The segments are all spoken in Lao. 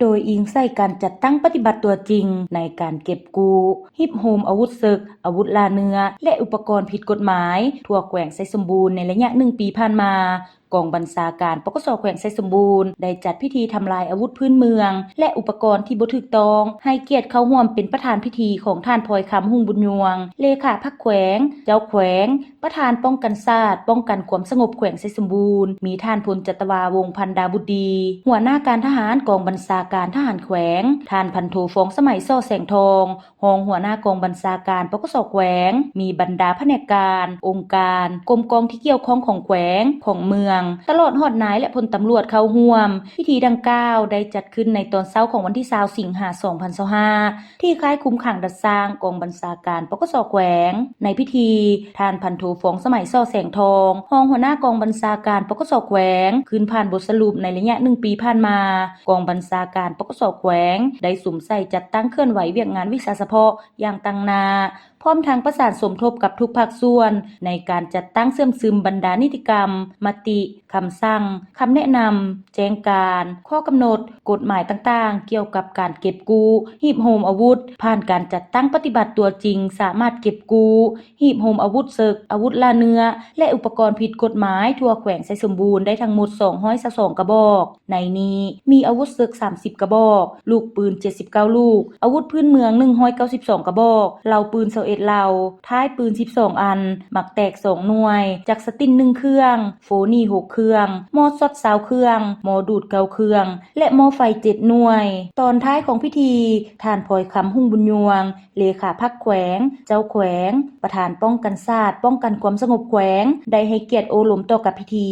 ໂດຍອີງໃສ່ການຈັດຕັ້ງປະຕິບັດຕົວຈິງໃນການເກັບກູ້, ຮີບໂຮມອາວຸດເສິກ, ອາວຸດລ່າເນື້ອ ແລະ ອຸປະກອນຜິດກົດໝາຍທົ່ວແຂວງໄຊສົມບູນໃນໄລຍະໜຶ່ງປີຜ່ານມາ, ກອງບັນຊາການ ປກສ ແຂວງໄຊສົມບູນ ໄດ້ຈັດພິທີທຳລາຍອາວຸດພື້ນເມືອງ ແລະ ອຸປະກອນທີ່ບໍ່ຖືກຕ້ອງ, ໃຫ້ກຽດເຂົ້າຮ່ວມເປັນປະທານພິທີຂອງທ່ານ ພອຍຄຳ ຮຸ່ງບຸນຍວງ ເລຂາພັກແຂວງ, ເຈົ້າແຂວງ, ປະທານປ້ອງກັນຊາດ, ປ້ອງກັນຄວາມສະຫງົບແຂວງໄຊສົມບູນ, ມີທ່ານ ພົນຈັດຕະວາ ວົງພັນດາບຸດດີ ຫົວໜ້າການທະຫານກອງບັນຊາການທະຫານແຂວງ, ທ່ານ ພັນໂທ ຟອງສະໄໝ ສໍແສງທອງ ຮອງຫົວໜ້າກອງບັນຊາການ ປກສ ແຂວງ, ມີບັນດາພະແນກການ, ອົງການ, ກົມກອງທີ່ກ່ຽວຂ້ອງຂອງແຂວງ, ຂອງເມືອງ, ຕະຫຼອດຮອດນາຍ ແລະ ພົນຕຳຫຼວດເຂົ້າຮ່ວມ. ພິທີດັ່ງກ່າວໄດ້ຈັດຂຶ້ນໃນຕອນເຊົ້າຂອງວັນທີຊາວ ສິງຫາ ສອງພັນຊາວຫ້າ ທີ່ຄ້າຍຄຸມຂັງດັດສ້າງກອງບັນຊາການ ປກສ ແຂວງ. ໃນພິທີ, ທ່ານ ພັນໂທ ຟອງສະໄໝ ສໍແສງທອງ ຮອງຫົວໜ້າກອງບັນຊາການ ປກສ ແຂວງ ຂຶ້ນຜ່ານບົດສະຫຼຸບໃນໄລຍະໜຶ່ງປີຜ່ານມາ, ກອງບັນຊາການ ປກສ ແຂວງ ໄດ້ສຸມໃສ່ຈັດຕັ້ງເຄື່ອນໄຫວວຽກງານວິຊາສະເພາະຢ່າງຕັ້ງໜ້າ, ພ້ອມທັງປະສານສົມທົບກັບທຸກພາກສ່ວນໃນການຈັດຕັ້ງເຊື່ອມຊຶມບັນດານິຕິກຳ, ມະຕິ, ຄຳສັ່ງ, ຄຳແນະນຳ, ແຈ້ງການ, ຂໍ້ກຳນົດ, ກົດໝາຍຕ່າງໆ ກ່ຽວກັບການເກັບກູ້, ຮີບໂຮມອາວຸດ, ຜ່ານການຈັດຕັ້ງປະຕິບັດຕົວຈິງ ສາມາດເກັບກູ້, ຮີບໂຮມອາວຸດເສິກ, ອາວຸດລ່າເນື້ອ ແລະ ອຸປະກອນຜິດກົດໝາຍທົ່ວແຂວງໄຊສົມບູນໄດ້ທັງໝົດສອງຮ້ອຍຊາວສອງກະບອກ. ໃນນີ້ມີອາວຸດເສິກສາມສິບກະບອກ, ລູກປືນເຈັດສິບເກົ້າລູກ, ອາວຸດພື້ນເມືອງໜຶ່ງຮ້ອຍເກົ້າສິບສອງກະບອກ, ເຫຼົ່າປືນຊາວເອັດເຫຼົ່າ, ທ້າຍປືນສິບສອງອັນ, ໝາກແຕກສອງໜ່ວຍ, ຈັກສະຕິນໜຶ່ງເຄື່ອງ, ໂຟນີຫົກເຄື່ອງ, ໝໍ້ຊັອດຊາວເຄື່ອງ, ໝໍ້ດູດເກົ້າເຄື່ອງ ແລະ ໝໍ້ໄຟເຈັດໜ່ວຍ. ຕອນທ້າຍຂອງພິທີ, ທ່ານ ພອຍຄຳ ຮຸ່ງບຸນຍວງ ເລຂາພັກແຂວງ, ເຈົ້າແຂວງ, ປະທານປ້ອງກັນຊາດ, ປ້ອງກັນຄວາມສະຫງົບແຂວງ ໄດ້ໃຫ້ກຽດໂອ້ລົມຕໍ່ກັບພິທີ,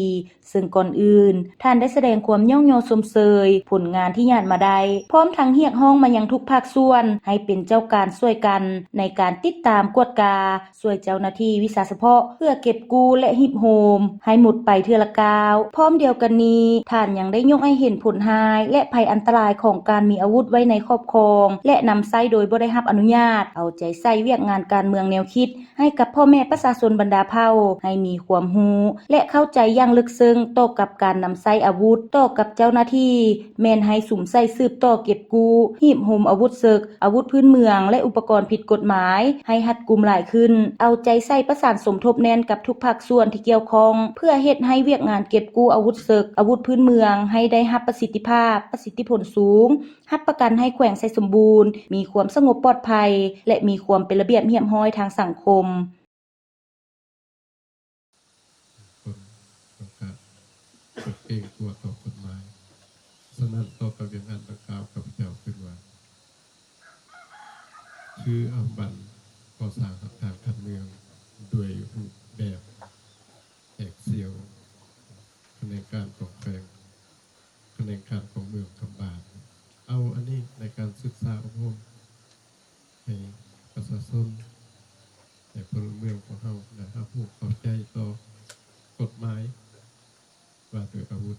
ເຊິ່ງກ່ອນອື່ນ ທ່ານໄດ້ສະແດງຄວາມຍ້ອງຍໍຊົມເຊີຍຜົນງານທີ່ຍາດມາໄດ້, ພ້ອມທັງຮຽກຮ້ອງມາຍັງທຸກພາກສ່ວນໃຫ້ເປັນເຈົ້າການຊ່ວຍກັນໃນການຕິດຕາມ, ກວດກາ, ຊ່ວຍເຈົ້າໜ້າທີ່ວິຊາສະເພາະເພື່ອເກັບກູ້ ແລະ ຮີບໂຮມໃຫ້ໝົດໄປເທື່ອລະກ້າວ. ພ້ອມດຽວກັນນີ້, ທ່ານຍັງໄດ້ຍົກໃຫ້ເຫັນຜົນຮ້າຍ ແລະ ໄພອັນຕະລາຍຂອງການມີອາວຸດໄວ້ໃນຄອບຄອງ ແລະ ນຳໃຊ້ໂດຍບໍ່ໄດ້ຮັບອະນຸຍາດ, ເອົາໃຈໃສ່ວຽກງານການເມືອງແນວຄິດ ໃຫ້ກັບພໍ່ແມ່ປະຊາຊົນບັນດາເຜົ່າ ໃຫ້ມີຄວາມຮູ້ ແລະ ເຂົ້າໃຈຢ່າງເລິກເຊິ່ງຕໍ່ກັບການນຳໃຊ້ອາວຸດຕໍ່ກັບເຈົ້າໜ້າທີ່ ແມ່ນໃຫ້ສຸມໃສ່ສືບຕໍ່ເກັບກູ້, ຮີບໂຮມອາວຸດເສິກ, ອາວຸດພື້ນເມືອງ ແລະ ອຸປະກອນຜິດກົດໝາຍ ໃຫ້ຮັດກຸມຫຼາຍຂຶ້ນ, ເອົາໃຈໃສ່ປະສານສົມທົບແໜ້ນກັບທຸກພາກສ່ວນທີ່ກ່ຽວຂ້ອງ ເພື່ອເຮັດໃຫ້ວຽກງານເກັບກູ້ອາວຸດເສິກ, ອາວຸດພື້ນເມືອງ ໃຫ້ໄດ້ຮັບປະສິດທິພາບ, ປະສິດທິຜົນສູງ, ຮັບປະກັນໃຫ້ແຂວງໄຊສົມບູນມີຄວາມສະຫງົບປອດໄພ ແລະ ມີຄວາມເປັນລະບຽບຮຽບຮ້ອຍທາງສັງຄົມ. ຄົນມັນກະບໍ່ເກງກົວຕໍ່ກົດໝາຍ. ສະນັ້ນ ຕໍ່ກັບວຽກງານດັ່ງກ່າວ ຂ້າພະເຈົ້າຄິດວ່າ ຖືເອົາບັນກໍ່ສ້າງຮັບທາງການເມືອງ ດ້ວຍຮູບແບບແອກຊຽວ ຂະແໜງການຂອງແຂວງ, ຂະແໜງການຂອງເມືອງກຳບານ ເອົາອັນນີ້ໃນການສຶກສາອົບຮົມ ໃຫ້ປະຊາຊົນ ໃຫ້ພົນລະເມືອງຂອງເຮົາໄດ້ຮັບຮູ້ເຂົ້າໃຈຕໍ່ກົດໝາຍວ່າດ້ວຍອາວຸດ